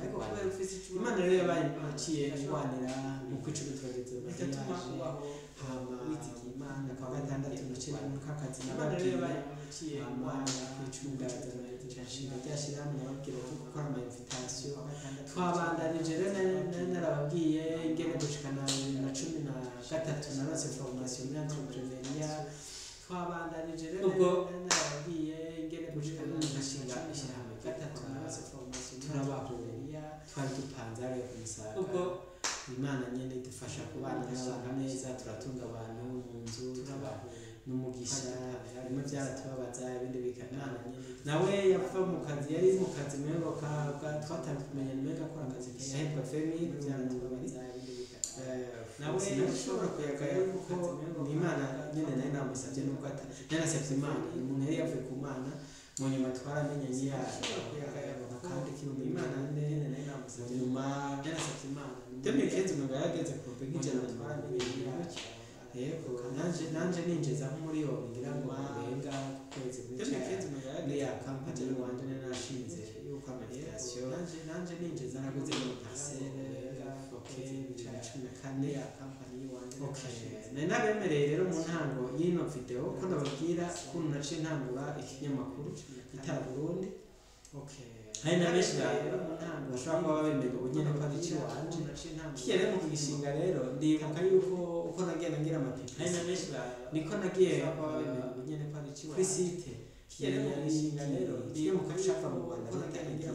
Speaker 1: ariko kubera ufise icyo Imana rero yabaye iciye irwanira mu kwicumi turageze bigatuma ubaho hama witigiye Imana. Kwa gatandatu naciye mu kakazi nababwiye, hama kwicumi ndazana nshinga ryashyirahamwe, nababwira ko gukora ama invitation. Twabandanije rero, nari narababwiye ingene gushikana 2013 naronse formation muri entrepreneuriat. Twabandanije rero, ubwo nari narababwiye ingene gushikana nkashinga ishyirahamwe gatatu naronse formation, turabaho twari dupanze hariya ku Musaga. Ubwo Imana nyene idufasha kubana n'abantu neza, turatunga abantu mu nzu, turabaho n'umugisha. Bimwe byaratubabaza, ibindi bikanana. Nawe yava mu kazi, yari mu kazi mengo twatangiye kumenya mengo akora akazi yahembwa femi, byaratubabaza. Nawe sinashobora kuyagaya kuko ni Imana nyene nari namusabye, nubwo nanasabye Imana, umuntu yari yavuye ku Mana. Mu nyuma twaramenyanye kandi kibumba Imana nyene nari namusabye, nyuma yanasabye Imana 2015 umengo yarageze ku rupega 120. Yego, nanje ninjiza nk'umuriyoni ngira ngo urenga ku kwezi muri ya kampani iwanje nari nashinze yuko ama invitation. Nanje ninjiza naraguze muri parcelle, okay, 2014 ya kampani iwanje. Okay, nari nabemereye rero mu ntango y'ino video ko ndababwira ukuntu naciye ntangura ikinyamakuru Itara Burundi. Okay, hari na benshi bashobora kuba babimenya ubu nyene ko ari iciwanje. Kigiye rero mu kugishinga rero, ndibuka yuko uko nagiye ngira ama publicité niko nagiye kuri site. Kigiye rero mu kugishinga rero, ikinyamakuru cava mu Rwanda bita Igihe,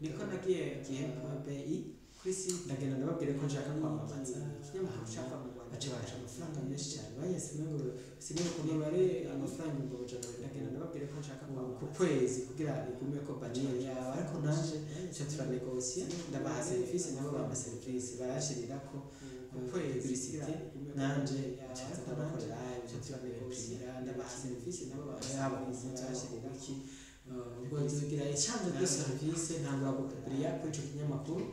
Speaker 1: niko nagiye gihe.bi kuri site, ndagenda ndababwira ko nshaka kwamamaza ikinyamakuru cava mu Rwanda. Baca baca amafaranga menshi cyane banyese, ngo sinzi ukuntu bari amafaranga 200,000. Ndagenda ndababwira ko nshaka ku kwezi kugira igume ko bannière yawe, ariko nanje nca turanegosiya, ndabaha serivisi nabo bampa serivisi, barashirirako ku kwezi publicité, nanje nca ndabakorera nca turanegosiya, ndabaha serivisi nabo yaba ku munsi barashirirako. Ubwo nzogira échange de service, ntangura gupubliya kuri ico kinyamakuru.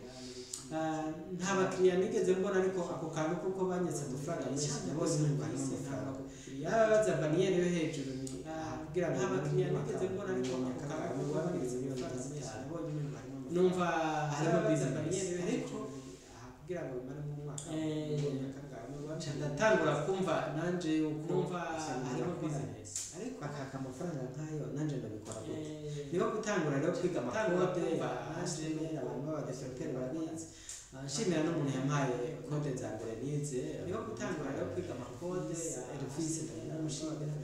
Speaker 1: Nta bakiriya nigeze mbona, ariko ako kantu kuko banyetse amafaranga menshi nabonye numva harimo amafaranga, yababaza bannière yo hejuru ni kugira ngo nta bakiriya nigeze mbona, ariko ako kantu kuko banyetse amafaranga menshi nabonye numva harimo numva harimo business, ariko kugira ngo bimare nk'umwaka. Nca ndatangura kumva nanje yuko
Speaker 2: Numva
Speaker 1: harimo
Speaker 2: harimo
Speaker 1: business,
Speaker 2: ariko
Speaker 1: bakaka amafaranga nkayo, nanje ndabikora gute?
Speaker 2: Eh,
Speaker 1: Niho gutangura rero kwiga
Speaker 2: Gutangura
Speaker 1: ama code
Speaker 2: kumva
Speaker 1: HTML, abantu b'aba développeur barabizi. Nshimira n'umuntu yampaye code za mbere nize.
Speaker 2: Niho gutangura rero kwiga ama code ya
Speaker 1: Elvis, ndanamushimira,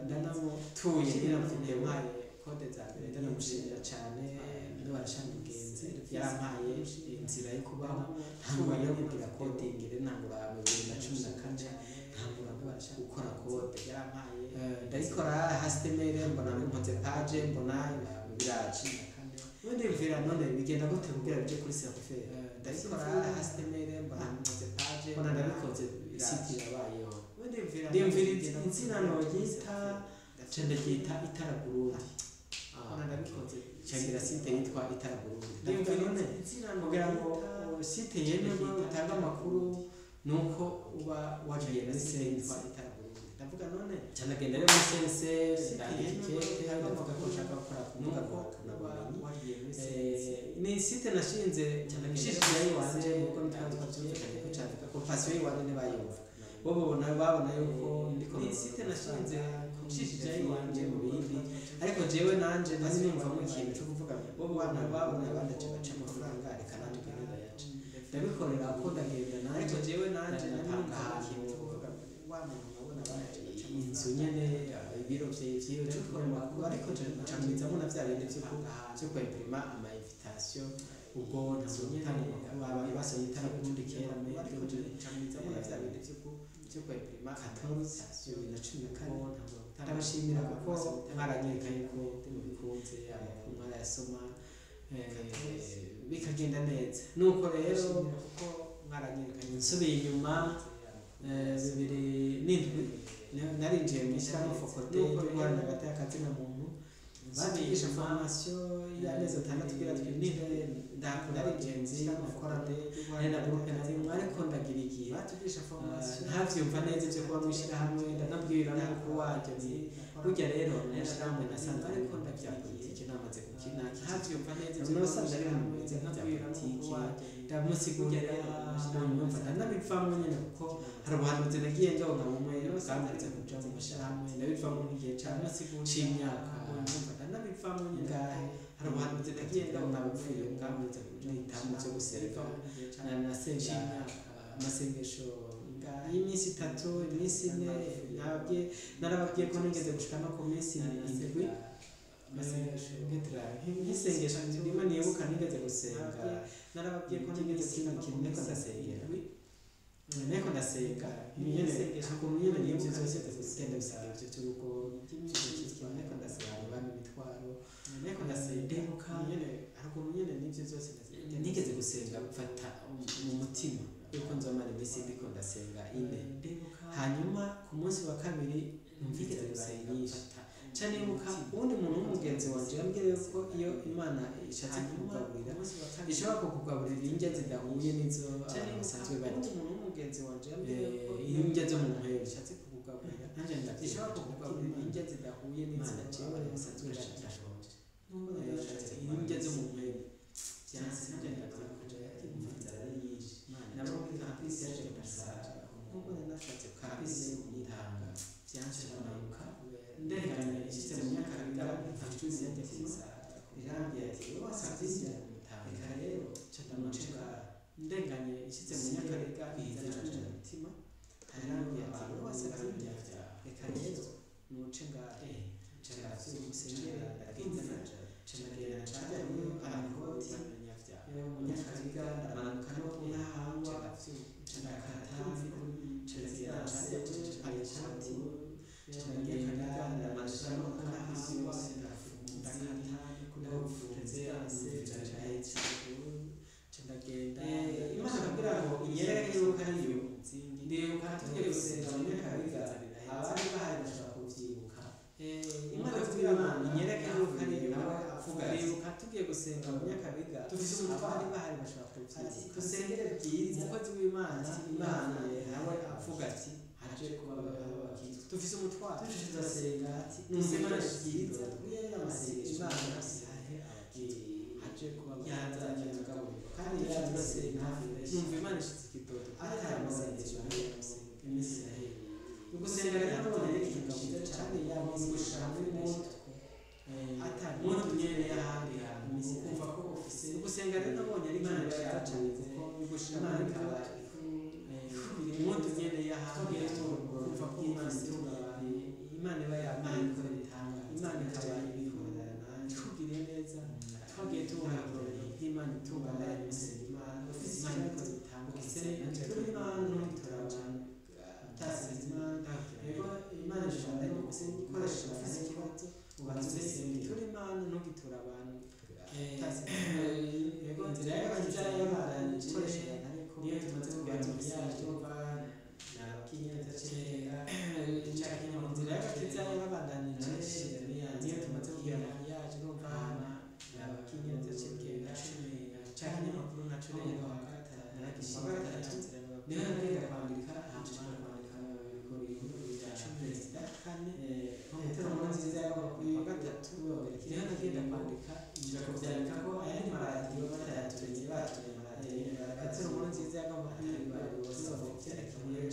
Speaker 1: ndanamutuye nyine n'umuntu yampaye code za mbere, ndanamushimira cyane. Niwe arashaka umugenzi, yarampaye inzira yo kubaho. Ntangura rero kugira coding rero, ntangura mu 2014, ntangura gukora code.
Speaker 2: Yarampaye
Speaker 1: Ndayikora HTML, mbona mpoze page, mbona biraje. Ubundi mvira none bigenda gute kugira bije kuri serveur?
Speaker 2: Ndayikora HTML, mbona mpoze page,
Speaker 1: Mbona ndabikoze, site irabayeho.
Speaker 2: Ubundi mvira
Speaker 1: Ndimvira izina noryita, nca ndaryita Itara Burundi.
Speaker 2: Mbona ndabikoze,
Speaker 1: Nca site yitwa Itara Burundi.
Speaker 2: Ndimvira
Speaker 1: Ndavuga none
Speaker 2: izina
Speaker 1: kugira ngo site yemerwe utange amakuru nuko uba wagiye muri CNC.
Speaker 2: Itara Burundi. Ndavuga none
Speaker 1: Nca ndagenda rero muri CNC, ndandika ikete, ndavuga ko nshaka gukora ku mbuga
Speaker 2: nuko uba
Speaker 1: ngurukanabumenyi.
Speaker 2: Wagiye muri CNC.
Speaker 1: Ni site nashinze nshishije iwanje, kuko nitwa twavyumvikanye ko cavuga ko passion y'iwanje ntibayumva, bo babona yuko ndiko
Speaker 2: Ni site nashinze
Speaker 1: nshishije iwanje mu bindi, ariko jewe nanje nari numvamo ikintu cyo kuvuga bo babona abandi aca baca amafaranga, reka nanje ngende ndayaca, ndabikorera ko ndagenda nanje.
Speaker 2: Ariko jewe nanje nari
Speaker 1: ndapanga
Speaker 2: numva
Speaker 1: ahantu
Speaker 2: ikintu cyo kuvuga wa muntu nabona abandi baca
Speaker 1: inzu nyene, ibiro vyiwe cyo gukora amakuru, ariko ncamwizamo na vya bindi vyo kwimprima ama invitation. Ubwo ntabwo gutanga amakuru, abantu basomye Itara Burundi kera muri
Speaker 2: ariko ncamwizamo na vya bindi vyo kwimprima
Speaker 1: 14 2014. Ndabashimira kuko mwaranyereka yuko mubikunze, amakuru mwarayasoma, bikagenda neza. Nuko rero
Speaker 2: kuko mwaranyereka
Speaker 1: nsubiye inyuma, 2007 narinjiye mu ishyirahamwe FOCODE ryo guharanira agateka kazina muntu. Batwigisha formation y'amezi 6 kugira twinjire. Ndakora abagenzi nakora nari na groupe narimwe, ariko ndagira igihe
Speaker 2: Batwigisha formation
Speaker 1: ntavyumva neza ivyo kuba mw'ishirahamwe. Ndanabwira n'umukuru waryo nti burya rero mw'ishirahamwe nasanze ariko ndagira politike, namaze gukina,
Speaker 2: ntavyumva neza ivyo
Speaker 1: none wasanze ari ibintu bimeze nk'ivya politike. Ndamusigurira, nyumva ndanabivamwo nyene, kuko hari ubuhanuzi nagiye ndonka bumwe bwamaze kuja mu mashirahamwe. Ndabivamwo nk'igihe c'imyaka
Speaker 2: Ndanabivamwo nyene
Speaker 1: ngahe,
Speaker 2: hari ubuhanuzi nagiye ndonka bumwe
Speaker 1: bwamaze kuja mu vyo gusenga. Nasenga amasengesho y'iminsi 3, iminsi 4. Narababwiye ko nigeze gushika no ku minsi 7. Nk'isengesho rimwe nibuka nigeze gusenga,
Speaker 2: Narababwiye ko
Speaker 1: nigeze
Speaker 2: nigeze
Speaker 1: gusenga
Speaker 2: gushika
Speaker 1: ikintu,
Speaker 2: no ku
Speaker 1: ndiko
Speaker 2: minsi
Speaker 1: ndasengera,
Speaker 2: 7.
Speaker 1: Nariko ndasenga nyene, ukuntu nyene n'ivyo vyose genda bisenga ivyo vy'urugo, vy'ukizwa, nariko ndasenga bampa imitwaro,
Speaker 2: Nariko ndasenga
Speaker 1: ndibuka
Speaker 2: nyene hari ukuntu nyene n'ivyo vyose
Speaker 1: nigeze gusenga mfata mu mutima yuko nzomara iminsi ndiko ndasenga 4.
Speaker 2: Ndibuka
Speaker 1: Hanyuma ku munsi wa kabiri numvise gusenga nyinshi, nca nibuka uwundi muntu w'umugenzi wanje yambwiye yuko iyo Imana ishatse kukugaburira ishobora kukugaburira indya zidahuye n'izo abantu basanzwe barya,
Speaker 2: uwundi muntu w'umugenzi wanje yambwiye yuko
Speaker 1: indya zo mu mpera.
Speaker 2: Ishatse kukugaburira
Speaker 1: Nanje ndavyibuka,
Speaker 2: ishobora kukugaburira indya zidahuye n'izo
Speaker 1: Imana jewe
Speaker 2: abantu basanzwe barya.
Speaker 1: ndashonje,
Speaker 2: Nubwo nashatse
Speaker 1: indya zo mu mpera
Speaker 2: vyanse, nanje ndavyibuka,
Speaker 1: numva inzara ari nyinshi.
Speaker 2: Imana
Speaker 1: Nabo
Speaker 2: jewe
Speaker 1: campus yaje kunsaba
Speaker 2: nubwo nashatse
Speaker 1: campus yo kumutanga,
Speaker 2: vyanse
Speaker 1: ndamanuka
Speaker 2: ndenganya
Speaker 1: nshitse mu Nyakabiga nkacuzi yajya kunsaba,
Speaker 2: Irambwira ati wowe wasabye
Speaker 1: campus
Speaker 2: indya
Speaker 1: yo kumutanga,
Speaker 2: reka rero
Speaker 1: nca ndamanuka
Speaker 2: ndenganye nshitse mu Nyakabiga
Speaker 1: inzara
Speaker 2: inzara
Speaker 1: mu
Speaker 2: mutima
Speaker 1: irambwira ati
Speaker 2: irambwira ati
Speaker 1: wowe
Speaker 2: wowe
Speaker 1: wasabye
Speaker 2: wasabye
Speaker 1: indya
Speaker 2: indya reka rero nuce ngahe nca
Speaker 1: musengere
Speaker 2: ndagenda
Speaker 1: nca ndagenda ncajyayo amakoti mu Nyakabiga, ndamanuka no ku Ntahangwa, nca ndakata, nca ndagenda amakoti, nca ndagenda ndamanuka no ku Ntahangwa, ndakata ndafunze nca ndagenda.
Speaker 2: Imana
Speaker 1: kugira ngo inyereke yuko ari yo, ndibuka tugiye gusenga mu Nyakabiga, abari bahari bashobora kubyibuka.
Speaker 2: Imana
Speaker 1: kugira ngo inyereke yuko ari yo,
Speaker 2: nawe avuga ati
Speaker 1: ndibuka tugiye gusenga mu Nyakabiga,
Speaker 2: Dufise umutwaro.
Speaker 1: abari bahari bashobora kubyibuka.
Speaker 2: Dusengere byiza.
Speaker 1: Umukozi w'Imana
Speaker 2: Imana
Speaker 1: nawe avuga ati
Speaker 2: haje
Speaker 1: kuba abakizwa
Speaker 2: dufise umutwaro.
Speaker 1: Tuje turasenga ati
Speaker 2: Numva Imana
Speaker 1: byiza
Speaker 2: amasengesho
Speaker 1: Imana
Speaker 2: haje
Speaker 1: haje kuba
Speaker 2: yazanye
Speaker 1: tugaburirwa
Speaker 2: kandi
Speaker 1: kandi
Speaker 2: turasenga
Speaker 1: numva Imana ishitse ikidodo
Speaker 2: atari amasengesho.
Speaker 1: Iminsi irahera. Ugusenga rero nabonye ari ikintu cyiza cyane, yaba gushira muri muntu muntu nyene y'ahandi hantu ukumva ko ufise. Ugusenga rero nabonye ari ikintu cyiza cyane, kuko bigushira muri muntu nyene y'ahandi hantu ukumva ko Imana itunga abantu, Imana iba yabaye ikora ibitangaza, Imana ikaba ibikorera nanjye ikugiriye neza. Twagiye tubona uburorero bw'Imana itunga abantu, gusenga Imana, ufise Imana ikora ibitangaza, itura Imana ntugitura abantu, utasenze Imana. Yego, Imana ishobora no gukoresha. Ufise ikibazo ubanza usenge, itura Imana ntugitura abantu, utasenze Imana. Yego, inzira y'agakiza yabandanije gukoresha abantu, ariko niyo tumaze kuganza yaje inzira y'agakiza yarabandanije, niyo tumaze kugera yaje numva ca kinyamakuru naco rero wa gatatu niho nagenda kwandika, hama kwandika ku bintu bya perezida kane Petero Nkurunziza yagomba kuri wa gatatu niho nagenda kwandika, nja kuvyandika ko ayandi maradiyo batayatumenye, batumenye amaradiyo Petero Nkurunziza yagomba kuri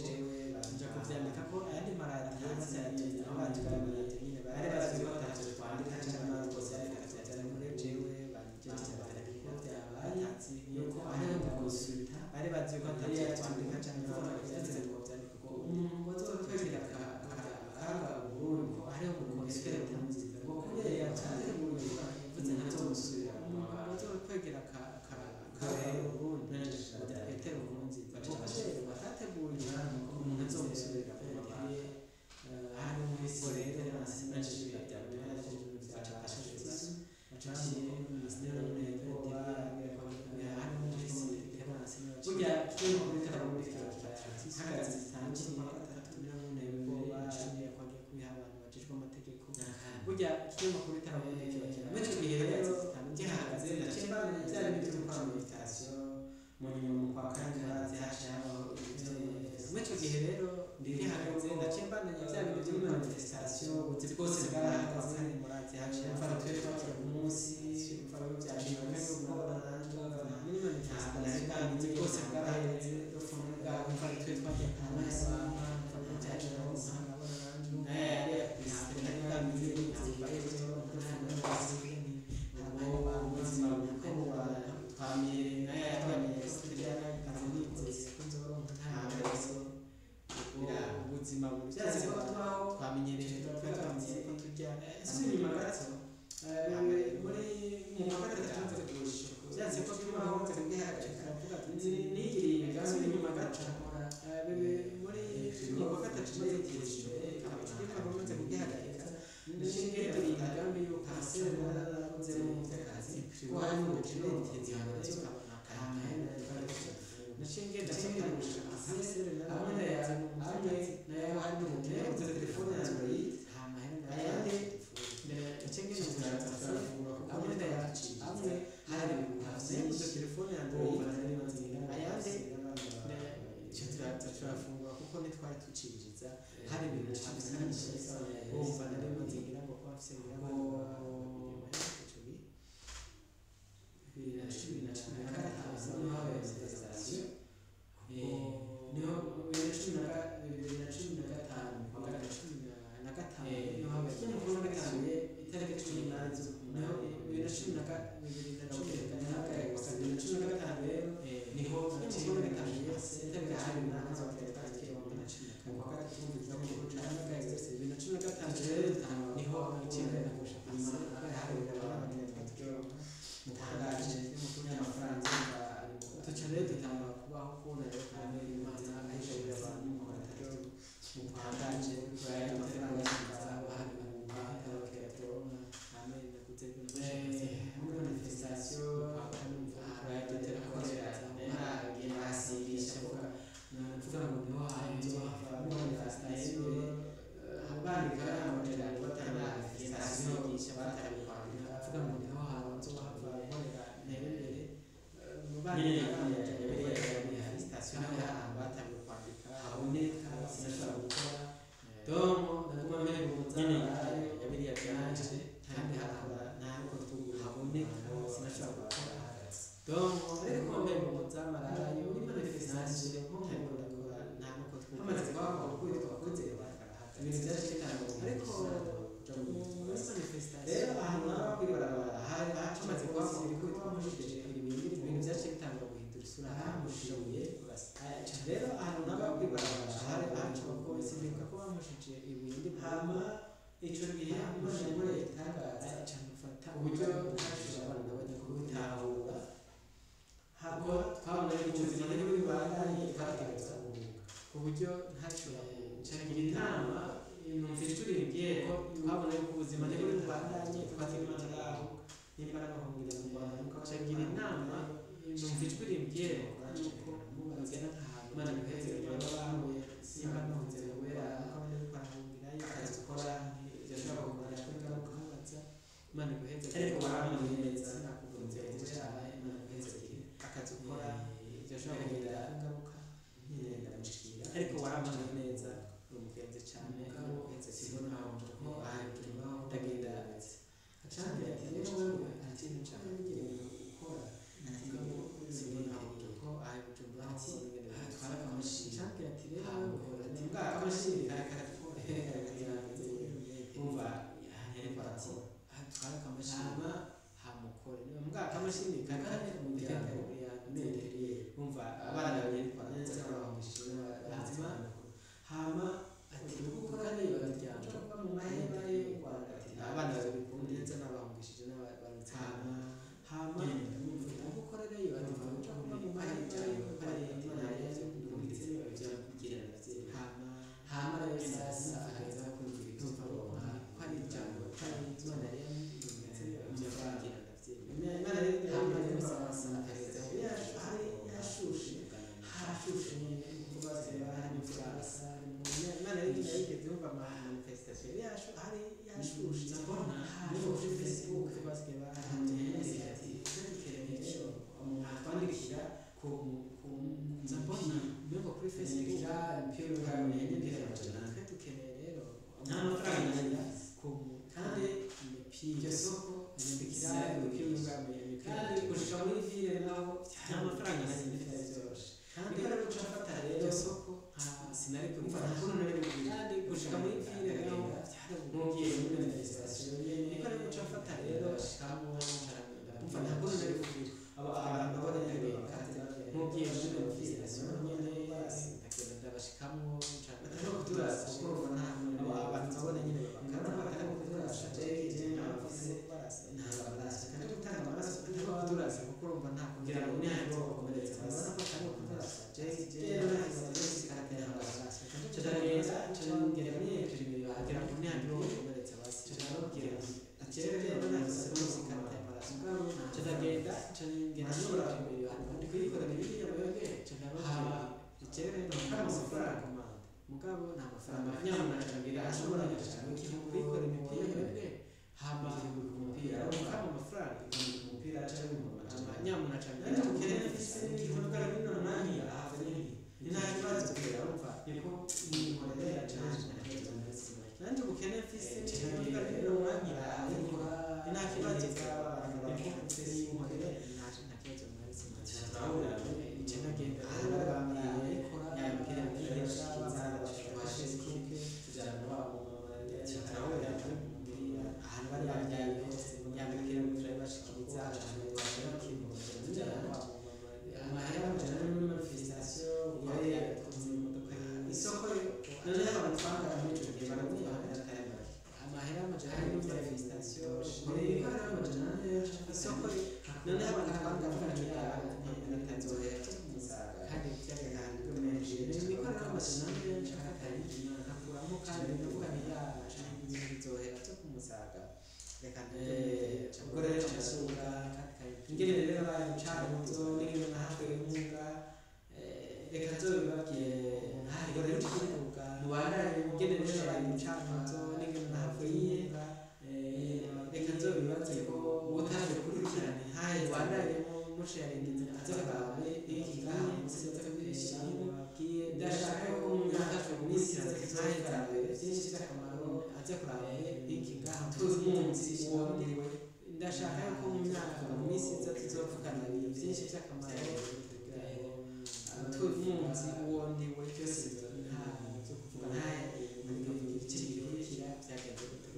Speaker 1: jewe, nja kuvyandika ko ayandi maradiyo batayatumenye, aho batumenye amaradiyo nyene bari bazi ko atavyo twandika canke batwovyandika, tuvyandika muri jewe ko vyabaye yuko ariho ndakonsulta bari bazi ko atavyo twandika canke batwovyandika, twovyandika ko umuntu bazotwereka akaga Uburundi ko ariho mukonsulta Nkurunziza ngo kubera yateguye yavuze ntazomusubira mu mabanga, bazokwegera akaga Uburundi Petero Nkurunziza ngo kubera batateguye umuntu azomusubira mu mabanga. Hano muri rero burya hagaze burya ikinyamakuru itaraboneka muri icyo gihe rero gihagaze ndakemba byari biri gukora meditation mu nyuma mu kwa kane harazi haciye habaho muri icyo gihe rero gihagaze ndakemba bya bintu byo muri manifestation ubuzi bwose bwarahagaze murazi haciye mfara twe twakira ku munsi mfara byashoboka yuko muri manifestation ubuzi bwose bwarahagaze mfara twe twakira ku munsi mfara byashoboka. Ubuzima byaze ko tubaho twamenyereje twamenye ko turya inyuma gato muri mu kwa gatatu tumaze kugurisha byanze ko tubaho nigiriye imigambi inyuma gato muri mu kwa gatatu tumaze kugurisha tumaze kugihagarika nigiriye imigambi y'uko narakoze mu by'akazi ko harimo ubukene turafungura kuko ntitwari tucinjiza hari ibintu byinshi wumva nari maze ngira ngo kuba mfise ngira ngo 2010. Muri manifestation rero, ahantu naba kwibarabara hari hamaze kuba irikubitwa bamushije ibintu byaciye bitangura guhindura isura, bamushiye. Rero ahantu naba kwibarabara hari haca abapolisi, ndibuka ko bamushije ibuye ndi. Hama ico gihe Imana yankoreye igitangaza ca mufata uburyo ntashobora nabonye kubitahura. Hama twabona yuko ubuzima nibwo bibandanye, twategerezwa guhunga ku buryo ntashobora ncagira inama, numva ijwi rimbwiye ko twabona yuko ubuzima nibwo bubandanye, twategerezwa ngaho nimba n'abahungira mu Rwanda nuko ncagira inama, numva ijwi rimbwiye yuko mugenda nk'ahantu Imana iguheze baba bahuye, nimba nahunze kubera akazi ukora byashobora kukugiraho ingaruka. Imana iguheze, ariko waramuye neza, sinakugunze cyane. Imana iguheze akazi ukora byashobora kukugiraho ingaruka, nyine ndamushikira, ariko waramuye neza, uri umugenzi cyane. Imana iguheze, sibona ko ahantu ndagenda acambwira ati: "Rero wewe," ati, "nshaka n'igihe gukora," ati, "sibona ko aha Bujumbura ati twara akamashini." Acambwira ati: "Rero wewe," ati, "bwa akamashini kare karakora." Umva, ariko ati twara akamashini hama hamukore mbwa akamashini kare kare umuryango. Umva, abana neza n'abahungishije hama hama ati gukora niba miryango kuba mu mahema y'u Rwanda, ati abana babikunda neza n'abahungishije n'abarutse. Hama hama gukora rero, ati kuba mu mahema y'u Rwanda, Imana yaje ndetse byo hama hama rero sasa aheza kumvira ibyo ko ari ijambo ko ari Imana yari ndetse byo kugira Imana rero. Hama rero sasa aheza hari yashushe, hashushe nyine kuko basigaye bahari barasa. Imana rero yigeze yumva ama manifestation hari yashushe, ndabona kuri Facebook basigaye bahari ati umuntu atwandikira ku ndabona mbega kuri Facebook imipira 400. Twe dukeneye rero nta mafaranga ku kandi imipira iryo soko anyandikira imipira, kandi gushika muri ville naho nta mafaranga nanjye mfite byoroshe. Kandi rero guca mfata rero iryo soko sinari kumva nta kuntu nari kubwira, kandi gushika muri ville naho nkugiye muri manifestation nyene, niko rero guca mfata rero shikamo umva nta kuntu nari kubwira aba abantu babona nyene nkugiye muri manifestation nyene, ndagenda ndabashikamwo batari kuturasa kuko urumva nta aba abantu babona nyene bakaba batari kuturasa. Jewe nabafise nta amaraso kandi gutanga amaraso atari kuturasa kuko urumva nta kugira ngo nihagira bakomeretse basi ko atari kuturasa. Jewe nahise karatera amaraso, ndagenda ngera niyejeje kugira ngo nihagira bakomeretse basi ndababwira ati jewe rero nahise karatera amaraso, ndagenda ngera niyejeje ndi kuyikorera biriya mwebwe. Jewe rero nta amafaranga mugabo nta mafaranga nyamuneka ngira ashobora kuyikorera imipira mwebwe hama umupira ukama amafaranga umupira aca nyamuneka nanjye ubukene mfise n'igihamagara bino nanjye ahava nyine nta kibazo kubera urumva niko nikorera nanjye ubukene mfise n'igihamagara bino nanjye ahava nta kibazo niko nikorera nta kibazo mwari. Icyo nagenda rero bambwiye ya mipira twashize tujyana wabo turahurira ahantu bari bajyanye hose ya mipira turabibashikiriza tujyana amahera amajana muri manifestation yari yatunze imodoka isoko. Noneho abantu twangana muri ico gihe baramubwira atari make amahera amajana muri manifestation 400 isoko. Noneho abantu twangana muri ico gihe ntazohera kandi byagahanirwe menshi imikoro 400 nshaka nkakuramo kandi ndavuga nti ya ibintu bizohera byo kumusaga reka. Ubwo rero ndasura ingene rero bamucamuzo n'ingene nahawe inkunga, reka nzobibabwire. Ubwo rero mubandanye ingene rero bamucamuzo n'ingene nahawe inkunga, reka nzobibaze ko utaje kurikirana ntahe mubandanye musharingiza aze kurabe iki ngaha munsi babwiye. Ndashaka ko mu myaka mu minsi iza tuzoheza byinshi by'akamaro aze kuraba iki ngaha tuzi munsi uwo ndiwe. Ndashaka ko mu myaka mu minsi iza tuzovugana ibintu byinshi by'akamaro tuzi uwo ndiwe byose nta byo kuvuga nta igice gikurikira byagenze gute.